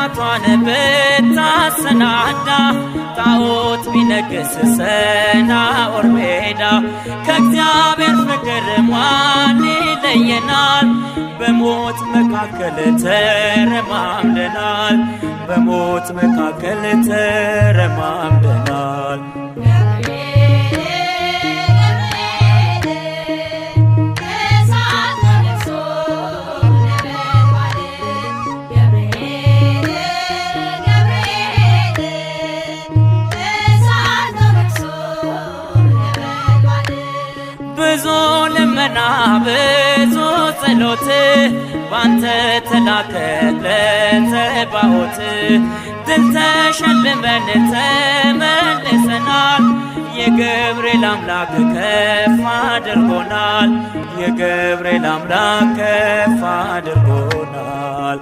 እሳቷን ብታሰናዳ፣ ጣዖት ቢነግስ ሰናዖር ሜዳ፣ ከእግዚአብሔር ፍቅር ማን ይለየናል? በሞት መካከል ተረማምደናል። በሞት መካከል ተረማምደናል። ገብርኤል ገብርኤል እሳት ነው ልብሱ ነበልባል፣ ገብርኤል ገብርኤል እሳት ነው ልብሱ ነበልባል። ብዙ ልመና፣ ብዙ ጸሎት ባንተ ተላከ ለጸባኦት፣ ድል ተሸልመን ተመልሰናል። የገብርኤል አምላክ ከፍ አድርጎናል። የገብርኤል አምላክ ከፍ አድርጎናል።